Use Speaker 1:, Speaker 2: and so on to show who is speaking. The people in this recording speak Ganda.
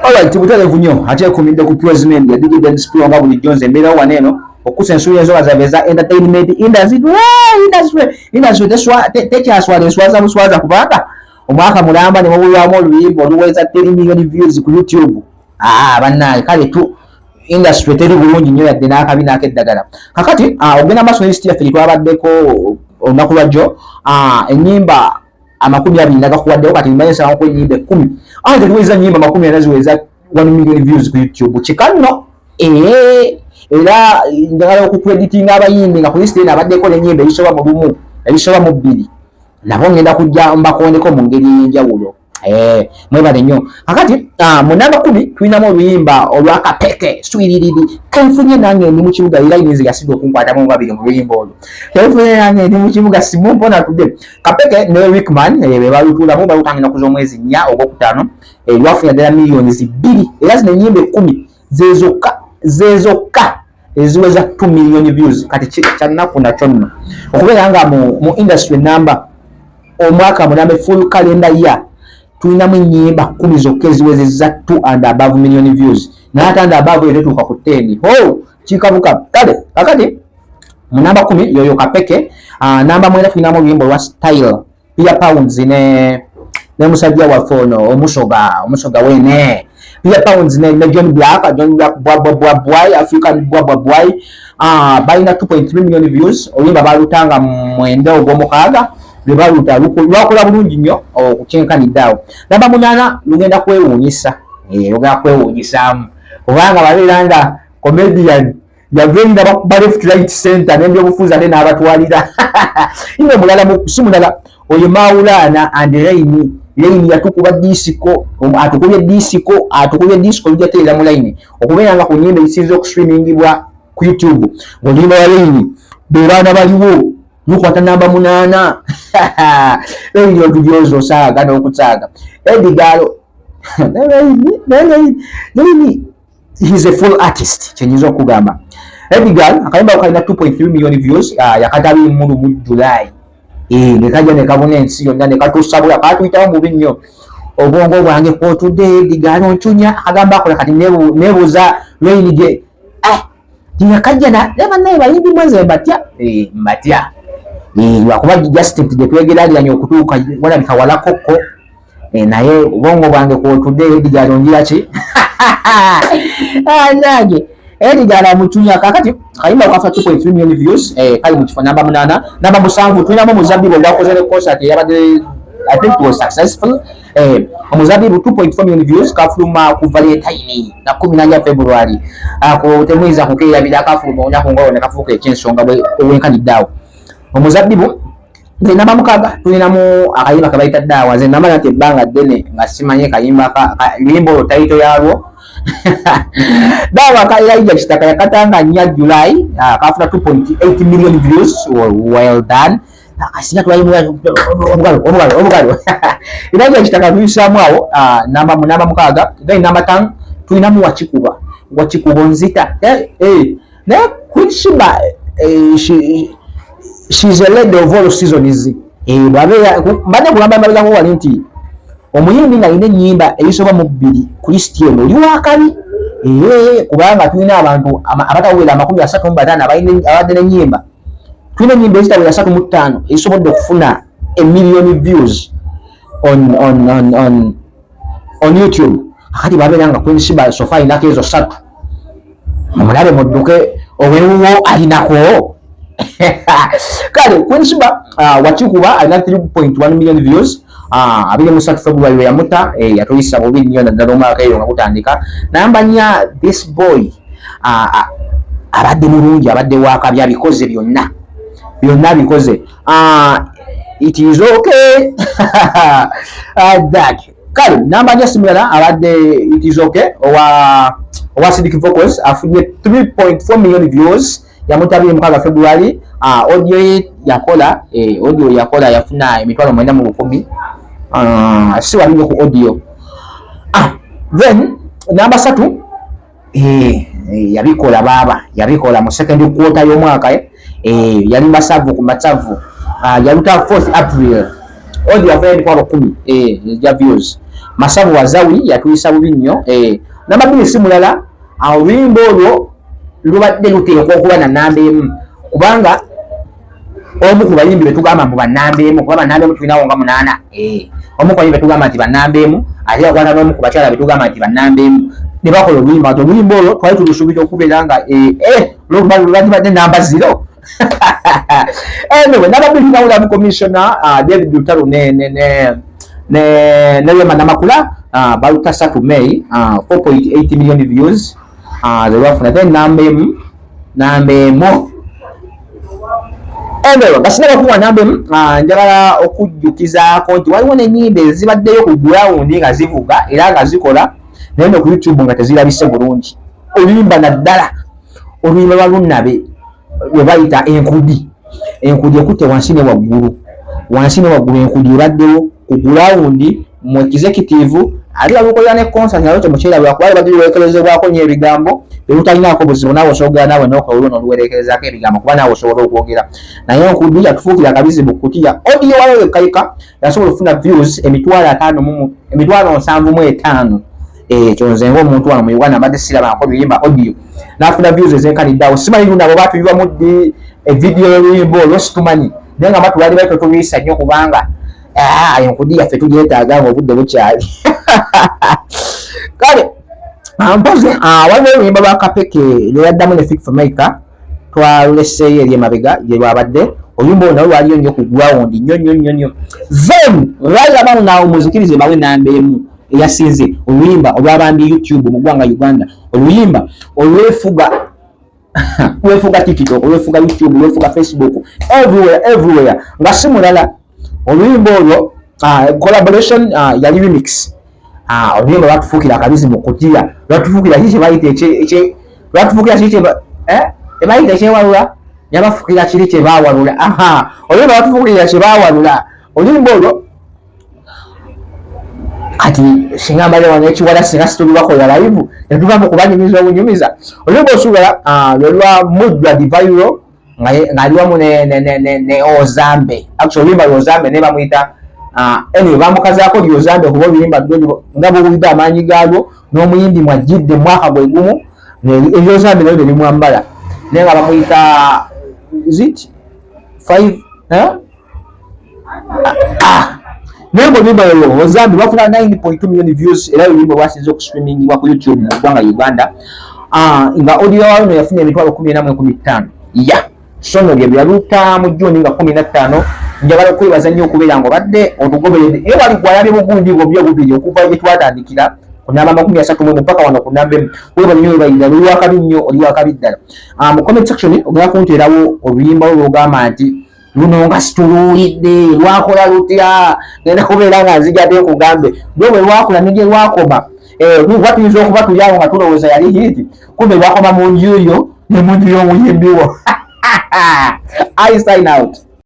Speaker 1: Alright, butereevu nnyo ate ekumidde ku Pure Media, DJ Dennis Pure nga bulijjo nze mbeerawo wano eno okusa ensuula ensonga zaffe eza entertainment industry. Industry, industry tekyaswala, enswaza buswaza, kubanga omwaka mulamba ne mubulwamu oluyimba oluweza 10 million views ku YouTube. Ah, bannange, kale tu industry teri bulungi nnyo yadde n'akabi n'akeddagala. Kakati ogenda maaso ne lisiti yaffe gye twabaddeko olunaku lwajjo, ennyimba 20 nagakuwaddewo. Kati mmanyi nsabaku ennyimba 10, anti tetuweza nnyimba 40 ziweza 1 million views ku YouTube. Kika nno. Ee, era njagala okucreditinga abayimbi nga ku lisiti eno abaddeko n'ennyimba ebisoba mu 1, ebisoba mu 2, nabo ngenda kujja mbakondeko mu ngeri ey'enjawulo. Mwebale nnyo. Kakati mu namba 10 tulinamu oluyimba olwakapeke swiririri, kenfunye nange ndi mu kibuga. Era yinza yasinga okunkwatamu babiri mu luyimba olwo, kenfunye nange ndi mu kibuga simumpona tudde. Kapeke ne Rickman be balutuulamu, balutanga ennaku z'omwezi 4 ogwokutaano. Lwafunye ddala miliyoni 2. Era zino ennyimba 10 zezokka zezokka eziweza 2 million views. Kati kyannaku nakyo nno okubeera nga mu industry namba omwaka munambe, full calendar year, tulinamu ennyimba 10 zokka eziwezezza 2 and above million views, naye ate and above eyo tetuuka ku 10. Ho kikabuka. Kale kakati mu namba 10 yoyo Kapeke. Namba 9 tulinamu oluyimba olwa Style, Pia Pounds ne musajja waffe ono omusoga, omusoga wene Pia Pounds ne John Black, John Black bwa bwa bwa bwa African bwa bwa bwa. Balina 2.3 million views. Oluyimba balutanga 9 ogwomukaaga lwe baluta, lwakola bulungi nnyo okukyenkanidde awo. Namba 8 lugenda kwewuunyisa, lugenda kwewuunyisaamu kubanga babeera nga comedian yagenda bakuba left, right, center n'ebyobufuzi ate n'abatwalira ino mulala, si mulala oyo Maulana and Rain. Rain yatukuba disco, atukubye disco, atukubye disco. Lujja teera mu line okubeera nga ku nyimba ezisinza okustreamingibwa ku YouTube ng'oluyimba wa Rain be baana baliwo lukwata namba 8. Rain otujooza, osaaga n'okusaaga. Edigalo Rain, he's a full artist, kyenyinza okugamba. Edgar akayimba kalina 2.3 million views, yakata 21 July, ne kajja ne kabuna ensi yonna ne katusabula, katuyitawo mubi nnyo. Obwongo bwange kwotudde, Edgar oncunya akagamba akola. Kati nebuuza Rain gye yakajja naye bayimbi mweze mbatya, mbatya lwakuba just nti gye twegeraageranya okutuuka walabika walakokko, naye obwongo bwange kwotudde, Edgar ongira ki nange Edgar amucunya. Kakati kayimba kafa 2.3 million views, kali mu kifo namba 8. Namba 7 tulinamu Muzabibu ogwakoze ne concert eyabadde, I think it was successful. Omuzabibu 2.4 million views, kafuluma ku Valentine na 14 February. Ako temuyinza kukeerabira, kafuluma olunaku ngolwo ne kafuuka ekyensonga obwenkanidde awo. Omuzabibu. Nze namba 6 tulinamu akayimba kebayita Ddaawa. Nze namanya nti ebbanga ddene nga simanyi kayimba luyimba olwo, title yalwo Daawa ka Elijah Kitaka, yakatanga 4 July, kafuna 2.8 million views. Well done. Asinga twalimu obugalo, obugalo, obugalo. Elijah Kitaka tuyisaamu awo namba 6. Then namba 5 tulinamu Wakikuba, Wakikuba Onzita. Naye Queen Shiba, she's a lady of all seasons. Mbadde kugamba mabegako wali nti omuyimbi ng'alina ennyimba ezisoba mu 2 ku lisiti eno oli wakabi, kubanga tulina abantu abatawera 35 abadde n'ennyimba. Tulina ennyimba ezitawera 35 ezisobodde okufuna emillion views on YouTube. Akati babeera nga Queen Shiba so far alinako ezo 3, omulabe mudduke owewuwo alinako. Kale Queen Shiba, Wakikuba alina 3.1 million views, 23 February lwe yamuta. Yatuyisa bubi nnyo naddala omwaka eyo nga gutandika. Namba 4, this boy abadde mulungi, abadde wakabi, abikoze byonna byonna abikoze. It is okay that kale namba 4 simulala abadde It is okay owa Civic Vocals, afunye 3.4 million views, yamuta 26 February. Audio ye yakola, audio yakola yafuna 900,000. Si walinyo ku audio. Then namba 3, yabikola baaba yabikola mu second quarter y'omwaka, yali masavu ku masavu. Yaluta 4th April, audio yafuna 100,000 ja views. Masavu Wazawi yatuyisa bubi nnyo. Namba 2 si mulala, oluyimba olwo lubadde luteekwa okuba na namba emu, kubanga omu ku bayimbi betugamba mbu banamba emu, kuba banamba emu tulinawo nga 8. Omu ku bayimbi betugamba nti banamba emu, ate yakwata n'omu ku bakyala betugamba nti banamba emu, ne bakola oluyimba. Nti oluyimba olwo twali tulusuubira okubeera nga lwandibadde namba 0. Anyway, namba 2 tulinawo Love Commissioner, David Lutalo ne Rema Namakula, baluta 3 May, 4.8 million views ze bafuna. Then namba emu, namba emu. Anyway, nga sinaba kuwa namba emu, njagala okujjukizaako nti waliwo n'ennyimba ezibaddeyo ku ground nga zivuga era nga zikola, naye no ku YouTube nga tezirabise bulungi. Oluyimba, naddala oluyimba lwa Lunabe lwe bayita Enkudi. Enkudi ekutte wansi ne waggulu, wansi ne waggulu. Enkudi ebaddewo ku ground mu executive, ate balukolera ne concert nalwo temukyerabira, kuba lubadde luwerekerezebwako nnyo ebigambo ebutalinako buzibu. Naawe osobola naawe nokola olwo n'oluwerekerezaako ebigambo, kuba naawe osobola okwogera. Naye Enkudi yatufuukira akabizi mu kutiya. Audio waliwo yekayika yasobola okufuna views 500,000 75,000. Ekyo nze ng'omuntu wano mu Uganda mbadde sirabangako luyimba audio n'afuna views ezenkanidde awo. Simanyi lunabo batuyiwamu ddi evidiyo y'oluyimba olwo, situmanyi, naye nga batulali bali totulwisa nnyo, kubanga Enkudi yaffe tugyetaaga nga obudde bukyali. Kale mpozi waliwo oluyimba lwa Kapeke lweyaddamu ne Fik Fameica, twaluleseeyo eri emabega gye lwabadde. Oluyimba olwo nalwo lwaliyo nnyo ku ground, nnyo nnyo nnyo nnyo. Then right about now, muzikirize bawe namba emu eyasinze, oluyimba olwabambye YouTube mu ggwanga Uganda, oluyimba olwefuga, lwefuga TikTok, lwefuga YouTube, lwefuga Facebook, everywhere, everywhere, nga si mulala oluyimba olwo, collaboration, yali remix. Oluyimba lwatufuukira akabizi mu kutiya, lwatufuukira ki kyebayita, lwatufuukira ki kyebayita ekyewalula, yabafuukira kiri kyebawalula. Oluyimba lwatufuukira kyebawalula oluyimba olwo. Kati singa mbale wano ekiwala, singa situlubakolera live netuva mu kubanyumiza obunyumiza. Oluyimba osuubira lwe lwa Mudra Divairo ng'ali wamu ne Ozambe. Actually oluyimba lw'Ozambe naye bamuyita, anyway, bamukazaako ly'Ozambe, kuba oluyimba nga bwowulidde amaanyi gaalwo n'omuyimbi mwajjidde mu mwaka gwe gumu, ery'Ozambe nayo ne limwambala, naye nga bamuyita, is it five, eh? Naye ng'oluyimba lwo Ozambe lwafuna 9.2 million views, era oluyimba lwasinze okustreamingibwa ku YouTube mu ggwanga Uganda, nga audio waluno yafuna 14,500. Ya so no bye byaluta mu Juni nga 15. Njagala okwebaza nnyo okubeera nga obadde otugoberedde, naye wali gwalabye bugundi bwobyo bubiri okuva gye twatandikira ku namba 31 paka wano ku namba 1. Webale nnyo, webalira. Oli wakabi nnyo, oli wakabi ddala. Mu comment section ogenda kunteerawo oluyimba lwo lwogamba nti luno nga situluwulidde, lwakola lutya. Genda kubeera nga nzijadde nkugambe lwo bwe lwakola ne gye lwakoma. Kuba tuyinza okuba tuli awo nga tulowooza yali hit, kumbe lwakoma mu nju yo ne mu nju y'omuyimbi wo. I sign out.